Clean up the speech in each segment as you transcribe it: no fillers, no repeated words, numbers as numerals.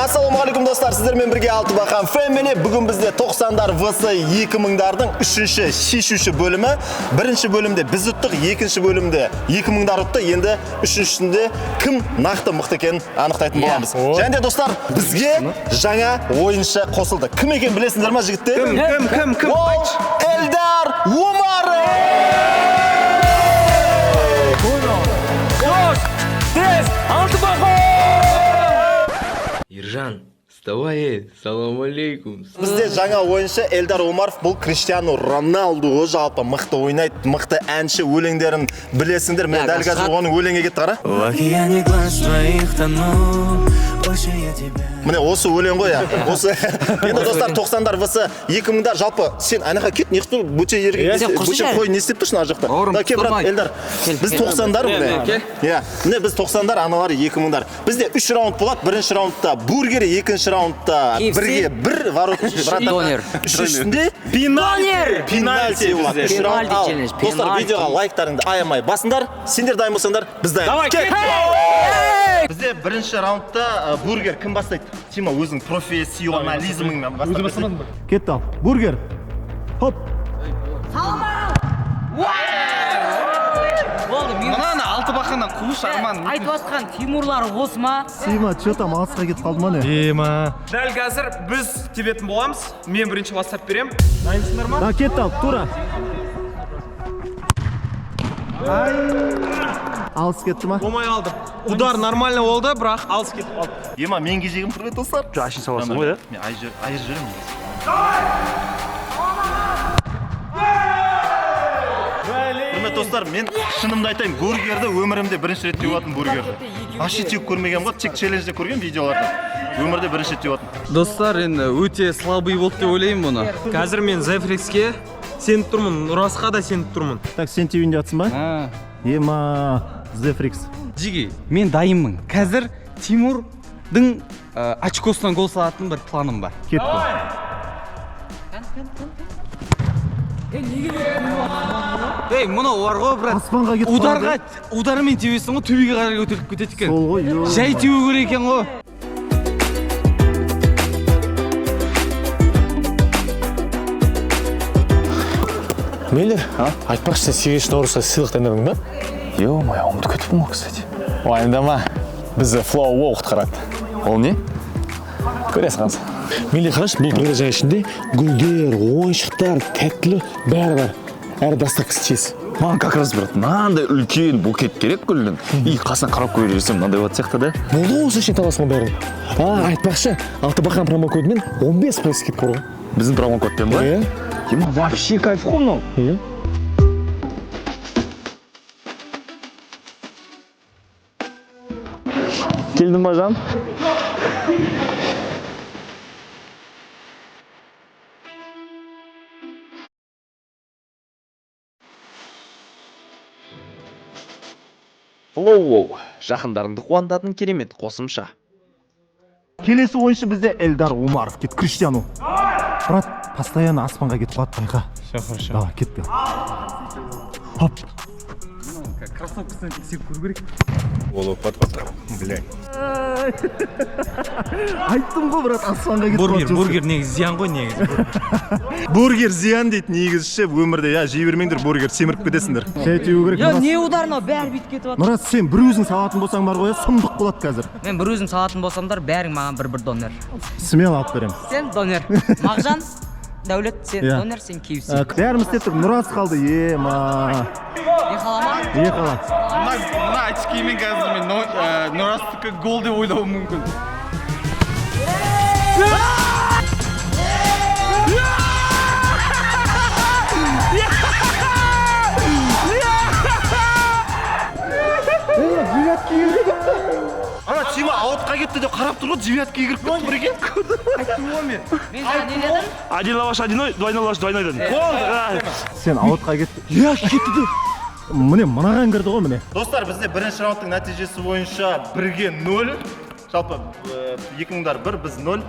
Ассалаумағалейкум, достар, сіздермен бірге Алтыбақан Family. Бүгін бізде 90-дар vs 2000-дардың үшінші шешуші бөлімі. Бірінші бөлімде біз ұттық, екінші бөлімде 2000-дар ұтты. Енді үшіншісінде кім нақты мықты екенін анықтайтын боламыз. Және де, достар, бізге жаңа ойыншы қосылды. Кім екенін білесіңдер ма, жігіттер? Кім, кім, кім, кім? Ол Эльдар Омаров! Тез, Алтыбақан! Ержан, вставай, ей, салам алейкум. Бізде жаңа ойыншы Эльдар Омаров, бұл Криштиану Роналду ғой, жалпы мықты ойнайды, мықты әнші, өлеңдерін білесіңдер. Міне, дәл қазір оның өлеңі кетті, қара. В океане глаз твоих тону. Больше я тебя. Міне, осы өлең ғой, иә. Осы. Енді, достар, 90-дар vs 2000-дар, жалпы сен ана жаққа кет, неғып тұр бөтен жерге? Сен құрсын Бөтен жә. қой, не істеп тұрсың ана жақта? Бауырым, Да, кел, брат, ұстамай. Эльдар. Біз 90-дар, міне. Иә, міне, біз 90-дар, аналар 2000-дар. Бізде 3 раунд болады. Бірінші раундта бургер, екінші раундта KFC. бірге бір ворот вратарь. Донер. Үшіншісінде Донер! пенальти болады. Үш раунд. Пенальти Ал, челлендж, достар, пенальти. видеоға лайктарыңды аямай басыңдар. Сендер дайын болсаңдар, біз дайын. Давай, Кет! кет! Бізде бірінші раундта бургер кім бастайды? Тима, өзің профессионализміңмен бастап. Өзі бастамадың ба? Кетті, ал. Бургер. Хоп. Болды, мен Мынаны Алтыбақаннан қуыш, Арман. айтып жатқан Тимурлар осы ма? Тима, че там, алысқа кетіп қалды ма, не? Дәл қазір біз тебетін боламыз. Мен бірінші бастап берем. Дайынсыңдар ма? Да, кетті, ал, тура. Алыс кетті ма? Болмай қалды. Удар нормально болды, бірақ алыс кетіп қалды. Ема, мен кезегім, құрметті достар. Жоқ, әшейін саласың ғой, иә? Мен айыр жүремін негізі. Құрметті достар, мен шынымды айтайын, бургерді өмірімде бірінші рет жеп жатырмын, бургерді. Вообще теуіп көрмегенмін ғой, тек челленджде көрген видеоларда. Өмірде бірінші рет жеп жатырмын. Достар, енді өте слабый болды деп ойлаймын бұны. Қазір мен Зефрикске сеніп тұрмын, Нұрасқа да сеніп тұрмын. Так, сен тебейін деп жатсың ба? Ема, Зефрикс. Жиги, мен дайынмын. Қазір Тимурдың очкосынан гол салатын бір планым бар. Кетті. Ей, мынау бар ғой, брат. Аспанға кетіп Ударға, удармен тебесің ғой, төбеге қарай көтеріліп кетеді екен. Сол ғой, ё. Жай теу керек екен ғой. Мейлер, айтпақшы, сен 8 наурызға сыйлық дайындадың ба? Ё-моё, ұмытып кетіппін ғой, кстати. Уайымдама, бізді Флоу құтқарады. Ол не? Көресің қазір. Мейлер, қарашы, бұл приложение ішінде гүлдер, ойыншықтар, тәттілер бәрі бар. Әрі доставкасы тез. Маған как раз, брат, мынандай үлкен букет керек гүлдің. И қасына қарап көре берсем, мынандай болатын сияқты да. Болды ғой, осы ішінен табасың ғой бәрін. А, айтпақшы, Алтыбақан промокодымен 15% скидка бар ғой. Біздің промокодпен ба? Иә. Ема, вообще кайф қой мынау. Иә. Келдің ба, жан? Флоу, жақындарыңды қуантатын керемет қосымша. Келесі ойыншы бізде Эльдар Омаров. Кет, Криштиану. Брат, постоянно аспанға кетіп қалады, байқа. Все хорошо. Давай, кетті. Хоп. Кроссовкасын тексеріп көру керек. Айттым ғой, брат, аспанға кетіп Бургер, қалады. бургер негізі зиян ғой негізі. Бургер зиян дейді негізі ше өмірде, иә, жей бермеңдер бургер, семіріп кетесіңдер. Жай теу керек. Я Мұрат. не удар мынау, бәрі бүйтіп кетіп жатыр. Мұрат, сен бір өзің салатын болсаң бар ғой, иә, сұмдық болады қазір. Мен бір өзім салатын болсамдар, бәрің маған бір-бір донер. Смело алып беремін. Сен донер. Мағжан, Дәулет, сен Иә. донер, сен KFC. Бәріміз істеп тұр, Мұрат қалды, ема. Не қалама? Не қала? Мына очкимен қазір мен Нұрастікі гол деп ойлауым мүмкін. Ана Тима аутқа кетті деп қарап тұр ғой, девяткаға кіріп кетті бір екен. Мен саған не дедім? Один лаваш одиной, двойной лаваш двойной дедім. Сен аутқа кетті. Иә, кетті де. Міне, мынаған кірді ғой, міне. Достар, бізде бірінші раундтың нәтижесі бойынша 1-0. Жалпы 2000-дар 1, біз 0.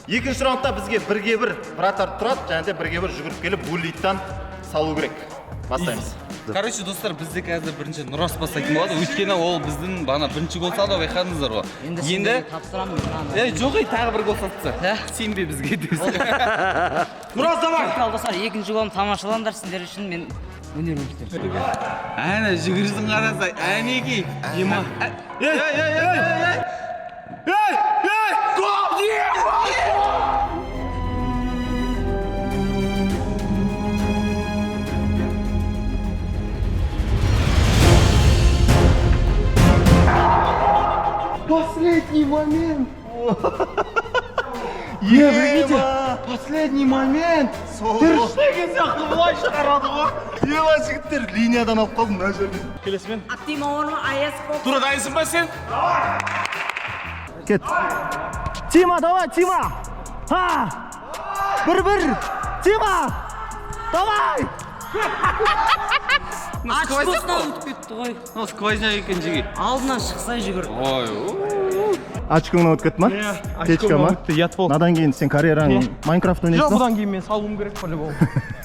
Екінші раундта бізге 1-1 вратарь тұрады, және де 1-1 жүгіріп келіп буллиттан салу керек. Бастаймыз. Короче, достар, бізде қазір бірінші Нұрас бастайтын болады, өйткені ол біздің бағана бірінші гол салды ғой, байқадыңыздар ғой. Енді Енді сендерге тапсырамын мен мынаны. Ей, жоқ, ей, тағы бір гол салса. Да? Сенбе бізге десін. Нұрас, давай. Ал, достар, екінші голым тамашалаңдар, сендер үшін мен өнер көрсетемін. Әне, жүгірісін қараса, әнекей. Ема. Ей, ей, ей, ей, ей. Ей, ей, гол! Последний момент. Е, прикиньте, последний момент. Тіршілеген сияқты былай шығарады ғой. Ема, жігіттер, линиядан алып қалдым мына жерде. Тура, дайынсың ба сен? Кет. Тима, давай, Тима! Ха! 1-1! Тима! Давай! Очкосынан өтіп кетті ғой. Мынау сквозняк екен, жеге. Алдынан шықса жүгір. Ой, Очкоңнан өтіп кетті ма? Печка ма? Ұят болды. Надан кейін сен карьераң Майнкрафт Жоқ, ойнайсың ба? бұдан кейін мен салуым керек по-любому.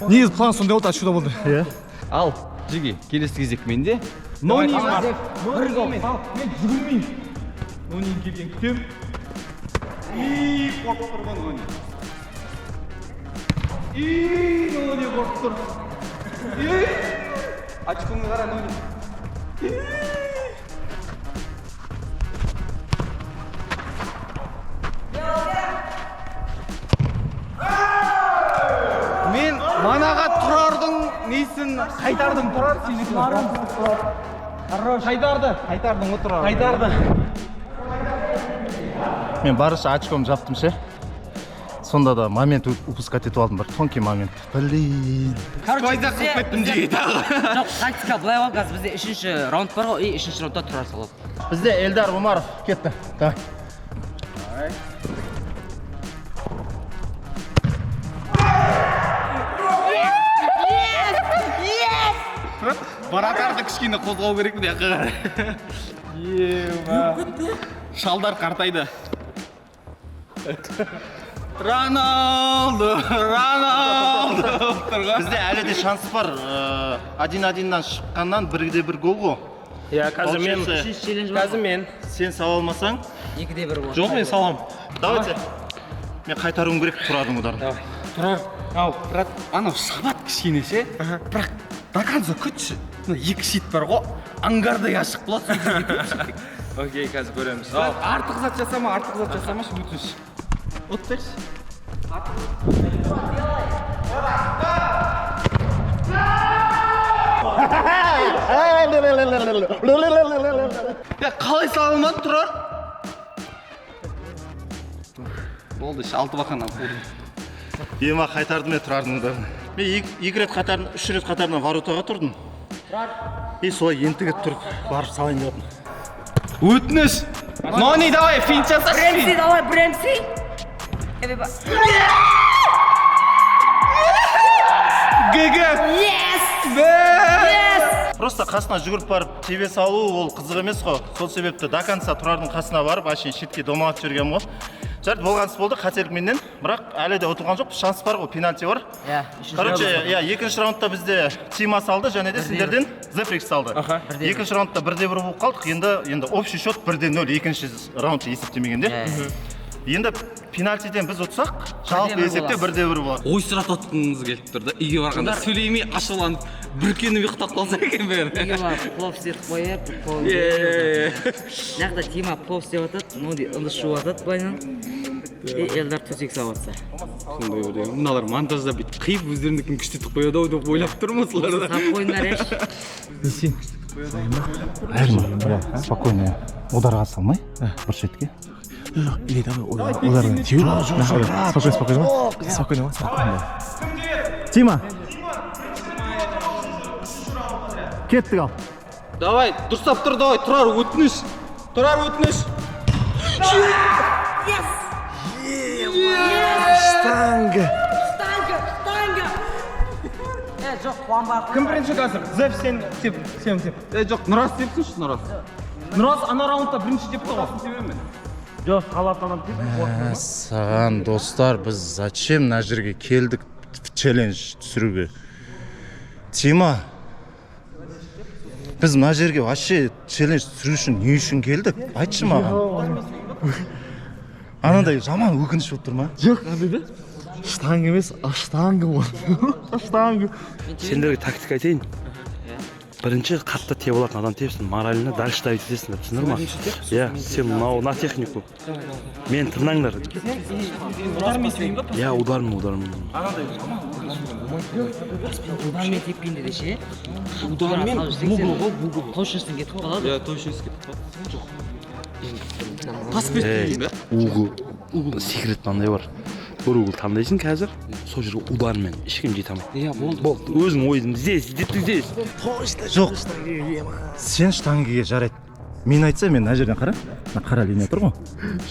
Негізі план сондай болды, очкода болды. Иә. Ал, жеге, келесі кезек менде. Нони бар. Бір гол. Мен жүгірмеймін. Нониің келген күтем. И, қорқып тұрған Нони. И, Нони қорқып тұр. И, очкоңды қара, Нони. Мен манаға Тұрардың несін қайтардым, Тұрар сенікін. Қайтарды. Қайтардың ғой, Тұрар. Қайтарды. Мен барынша очком жаптым ше. Сонда да момент упускать етіп алдым, бір тонкий момент. Блин. Короче, Сквозняк қылып кеттім, жеге, тағы. Жоқ, тактика былай ғой, қазір бізде үшінші раунд бар ғой, и үшінші раундта Тұрар салады. Бізде Эльдар Умаров кетті. Давай. Вратарды кішкене қозғау керек мына жаққа қарай. Шалдар қартайды. Роналду, Роналду болып тұр ғой. Бізде әлі де шанс бар. 1-1-нан шыққаннан 1-1 гол ғой. Иә, қазір мен. Получается, Үшінші челлендж бар Қазір мен. Сен сала алмасаң, 2-де 1 болады. Жоқ, мен салам. Давайте. Мен қайтаруым керек Тұрардың ударын. Давай. Тұрар, ау, брат, анау шабат кішкене ше, бірақ до конца күтші. Мына екі щит бар ғой, ангардай ашық болады, сол жерге тепші. Окей, қазір көреміз. Брат, артық зат жасама, артық зат жасамашы, өтініш. Отыршы. Я қалай сала алмадың, Тұрар? Болды, алты бақаннан қудым. Ема, қайтардым мен Тұрардың ударын. Мен екі рет қатарын, үш рет қатарынан воротаға тұрдым. И солай ентігіп тұрып барып салайын деп жатырмын. Өтініш. Нони, давай, финт жасашы. Брэмси, давай, Брэмси. ГГ. Yes! Yes! Просто қасына жүгіріп барып тебе салу ол қызық емес қой. Сол себепті до конца Тұрардың қасына барып, әшейін шетке домалатып жібергенмін ғой. Жарайды, болған іс болды, қателік менен. Бірақ әлі де ұтылған жоқ, шанс бар ғой, пенальти бар. Иә, үшінші Короче, раунд. иә, екінші раундта бізде Тима салды, және де сендерден Зефрикс салды. Екінші раундта 1-1 болып қалдық. Енді общий счет 1-0 екінші раундты есептемегенде. Енді пенальтиден біз ұтсақ, жалпы 1-1 есепте болады. 1-1 болады. Ойсырата ұтқыңыз келіп тұр да, үйге барғанда сөйлемей ашуланып, бүркеніп ұйықтап қалса екен бәрі. Үйге барып плов істетіп қояйық, плов. Е. Мына жақта Тима плов істеп жатады, Ноди ыдыс жуып жатады былайынан. И Эльдар төсек салып жатса. Сондай бір, мыналар монтажда бүйтіп қиып өздерінікін күштетіп қояды ау деп ойлап тұрмын осыларды. Салып қойыңдар, еш. Айырма, спокойно. Ударға салмай, бір шетке. Или давай удар. Теуіп. Спокойно, спокойно. Спокойно, спокойно. Тима. Кеттік ал. Давай, дұрыстап тұр, давай, Тұрар, өтініш. Тұрар, өтініш. Штанга. Штанга, штанга. Е, жоқ, қуанбай ақ қой. Кім бірінші қазір? Зеф, сен теп, сен теп. Е, жоқ, Нұрас тепсінші, Нұрас. Нұрас ана раундта бірінші тепті ғой. Саған, достар, біз зачем мына жерге келдік челлендж түсіруге? Тима, Біз мына жерге вообще челлендж түсіру үшін не үшін келдік, айтшы маған. Анандай жаман өкініш болып тұр ма? Жоқ, андай да, штанга емес, а штанга ғой, штанга. Сендерге тактика айтайын. Бірінші қатты тебе алатын адам тепсін, морально дальше давить етесіңдер, түсіндіңдер ма? Иә, сен мынау на технику. Мені тыңдаңдар. Иә, удармен, удармен. Удармен тепкенде де ше, удармен бугл ғой, бугл точностьтан кетіп қалады. Иә, точность кетіп қалады. Ей, угол, секрет мынандай бар: бір угол таңдайсың қазір, сол жерге удармен, ешкім жете алмайды. Иә, болды. Болды, өзің ойдың здесь, где ты здесь. Жоқ, сен штангіге жарайды. Мен айтсам, мен мына жерден, қара, мына қара линия тұр ғой,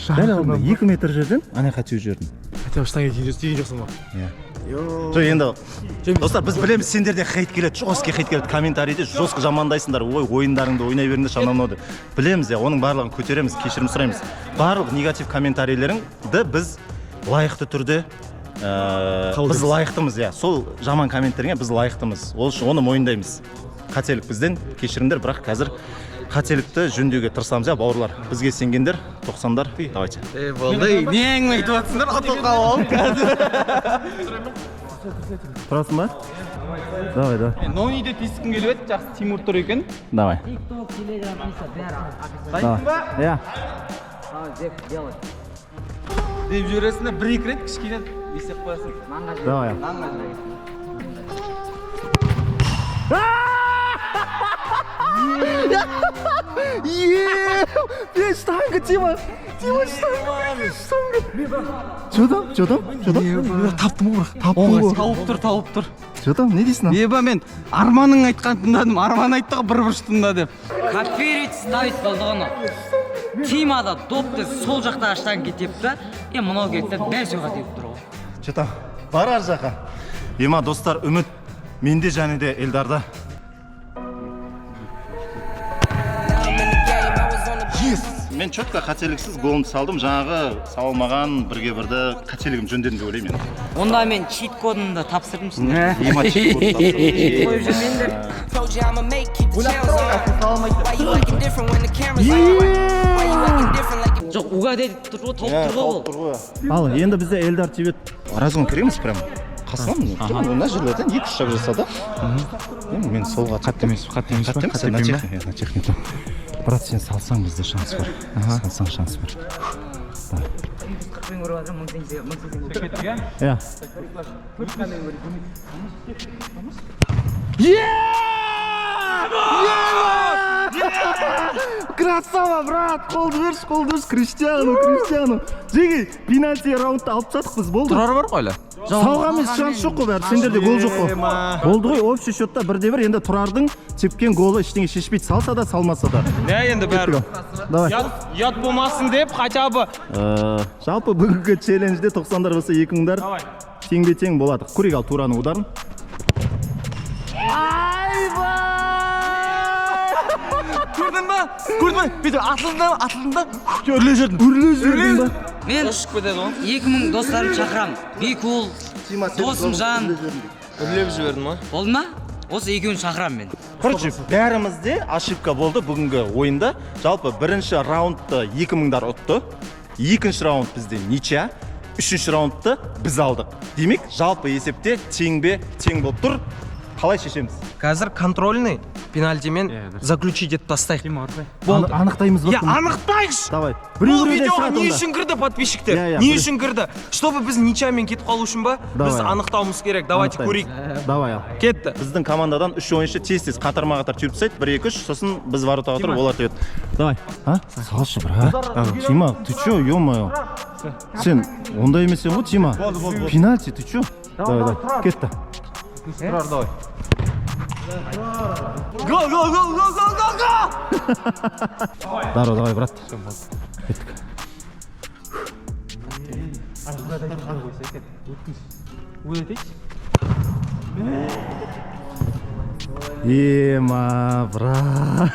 дәл алдында, 2 метр жерден ана жаққа теуіп жібердім. Хотя бы штанга тиген жоқсың ба? Иә. Жоқ, енді, достар, біз білеміз, сендерде хейт келеді, жесткий хейт келеді, комментарийде жестко жамандайсыңдар: «Ой, ойындарыңды ойнай беріңдерші», анау мынау деп. Білеміз, иә, оның барлығын көтереміз, кешірім сұраймыз. Барлық негатив комментарийлеріңді біз лайықты түрде біз лайықтымыз, иә, сол жаман комменттеріңе біз лайықтымыз. Ол үшін оны мойындаймыз. Қателік бізден, кешіріңдер. Бірақ қазір қателікті жөндеуге тырысамыз, иә, бауырлар. Бізге сенгендер, тоқсандар, давайте. Ей, болды, не әңгіме айтып жатсыңдар? Ұтылып қалып қазір. Тұрасың ба? Давай, давай. Нониде тиіскім келіп еді, жақсы, Тимур тұр екен. Давай. Тикток, Телеграм, Инста, бәрі описание. Дайынсың ба? Иә. Давай, деп делай. Деп жібересің да, бір екі рет кішкене не істеп қоясың. Нанға жібер. Давай. Нанға жібересің. Е, штанга, Тима! Тима, штанга, штанга! Че там? Че там? Че там? Таптым ғой, бірақ таптым ғой. Тауып тұр, тауып тұр. Че там? Не дейсің? Еба, мен Арманның айтқанын тыңдадым. Арман айтты ғой, бір бұрыш тыңда деп. Копировать, ставить болды ғой анау. Тимада допты сол жақтағы штанга тепті, е, мынау келді да, дәл сол жаққа теуіп тұр ғой. Че там? Бар ар жаққа. Ема, достар, үміт менде және де Элдарда. Yes! Мен четко, қателіксіз голымды салдым. Жаңағы сала алмаған бірге бірді қателігім жөндедім деп ойлаймын енді. Онда мен чит кодымды тапсырдым сіздерге. Ема, чит код тапсырдым. Қойып жүрмеңдер. Told you I'ma make, keep the channels on. Why you acting different when the cameras on? Why you acting different like Жоқ, угадать етіп тұр ғой, тауып тұр ғой бұл. Ал енді бізде Элдар тебеді. Разгон кіреміз прям. Қасынан мына жерлерден екі үш шаг жаса да. Енді мен солға Қатты емес, қатты емес па? Қатты емес, Қатты на теппеймін ба? технику, на технику. Брат, сен салсаң, бізде шанс бар. Салсаң, шанс бар. 40 мың көріп жатырмын, 1000 теңге, 1000 теңге. Иә. Красава, брат! Қолды берші, қолды берші. Криштиану, Криштиану. Жеги, пенальти раундты алып тастадық біз, болды. Тұрар бар ғой әлі. Салған емес, шанс жоқ қой бәрі. Сендерде гол жоқ қой. Болды ғой, общий счетта 1-1. Енді Тұрардың тепкен голы ештеңе шешпейді. Салса да, салмаса да. Не, енді бәрі. Давай. Ұят, ұят болмасын деп, хотя бы. Жалпы бүгінгі челленджде 90-дар болса, 2000-дар Давай. теңбе тең болады. Көрейік ал Тураның ударын. Айбай! Көрдің ба? Көрдің ба? Бүйтіп атылдым да, атылдым да, Үрлеп жібердің. Үрлеп жібердің ба? Мен Ұшып кетеді ғой. 2000 достарымды шақырамын. Бекул, Досымжан. Үрлеп жібердің ма? Болды ма? Осы екеуін шақырамын мен. Короче, бәрімізде ошибка болды бүгінгі ойында. Жалпы бірінші раундты 2000-дар ұтты. Екінші раунд бізде ничья. Үшінші раундты біз алдық. Демек, жалпы есепте теңбе тең болып тұр. Қалай шешеміз? Қазір контрольный пенальтимен заключить етіп тастайық. Болды. Анықтаймыз ба? Я, анықтайықшы. Давай. Бұл Біреу-біреуден видеоға шығады не онда. үшін кірді подписчиктер? Иә, иә, Не біреу. үшін кірді? Чтобы біз ничьямен кетіп қалу үшін ба? Біз Давай. анықтауымыз керек. Давайте Анықтаймыз. көрейік. Давай ал. Кетті. Біздің командадан үш ойыншы тез тез қатарма қатар теуіп тастайды. Бір, екі, үш, сосын біз воротаға тұрып, олар тебеді. Давай. А? Салшы, брат. Тима, ты чё, ё-моё? Сен ондай емес едің ғой, Тима. Пенальти, ты чё? Давай, давай. Кетті. Тұрар, давай. Гол, гол, гол, гол, гол, гол, гол! Даро, давай, брат. Кеттік. Ема, брат.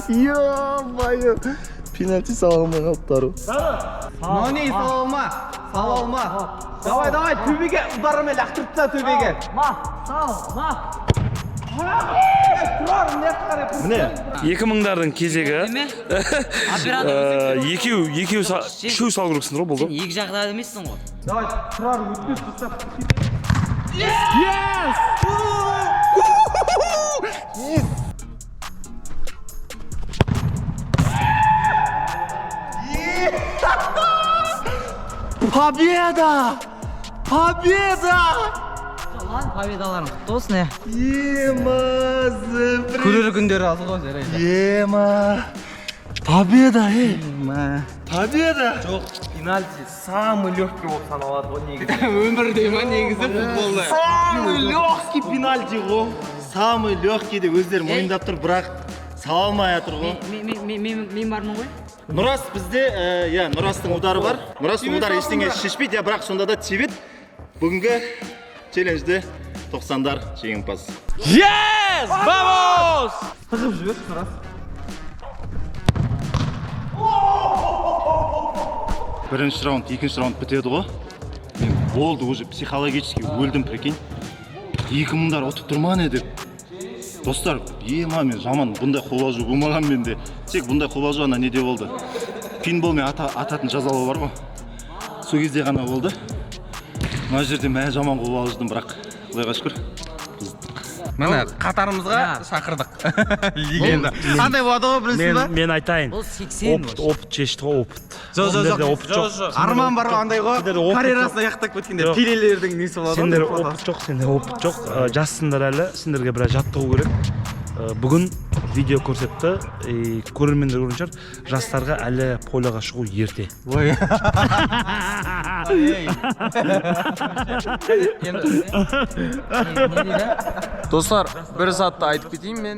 Ё-моё. Пенальти сала алмай қалды Даро. Нони, сала алма, сала алма. Давай, давай, төбеге ударымен лақтырып та, төбеге. Ма, сал, ма. Міне. 2000-дардың кезегі. Неме? Оператор. Екеу, екеу, үшеу салу керексіңдер ғой, болды. Сен екі жақта емессің ғой. Давай, Тұрар өтпес тастап. Yes! Победа! Победа! Lan, победаларың құтты болсын, е. Ема. Көрер күндері аз ғой, жарайды. Ема! Победа, ей! Победа! Жоқ, пенальти самый легкий болып саналады ғой негізі. Өмірде ма, негізі футболда? Самый легкий пенальти ғой. Самый легкий деп өздері мойындап тұр, бірақ сала алмай жатыр ғой. Мен бармын ғой. Нұрас бізде, иә, Нұрастың удары бар. Нұрастың удары ештеңе шешпейді, иә, бірақ сонда да тебеді. Бүгінгі челленджде 90-дар жеңімпаз. Yes! Vamos! Тығып жіберші, Нұрас. Бірінші раунд, екінші раунд бітеді ғой. Мен болды, уже психологически өлдім, прикинь. 2000-дар ұтып тұр ма, не деп. Достар, ема, мен жаман бұндай қобалжу болмаған менде. Тек бұндай қобалжу ана неде болды? Пинболмен ататын жазалау бар ғой. Сол кезде ғана болды. Мына жерде мә жаман қобалжыдым, бірақ құдайға шүкір. Міне, қатарымызға шақырдық. Легенда. Андай болады ғой, білесің ба? Мен айтайын. Бұл 80. Опыт, опыт шешті ғой, опыт. Жоқ, жоқ, Сендерде жоқ. опыт жоқ. Арман бар ғой, андай ғой. Сендерде опыт Карьерасын жоқ. аяқтап кеткенде Жоқ. Пелелердің несі болады ғой. Сендер опыт жоқ, сенде опыт жоқ. Жассыңдар әлі, сендерге біраз жаттығу керек. Бүгін видео көрсетті, и көрермендер көрген шығар, жастарға әлі поляға шығу ерте. Ой. Не дейді? Достар, бір затты айтып кетейін мен.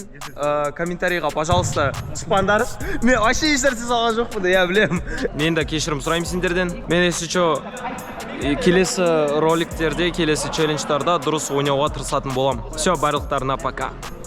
Комментарийға, пожалуйста, шықпаңдар. Мен вообще ешнәрсе салған жоқпын, иә, білемін. Мен де кешірім сұраймын сендерден. Мен, если чё, келесі роликтерде, келесі челлендждарда дұрыс ойнауға тырысатын боламын. Все, барлықтарына пока.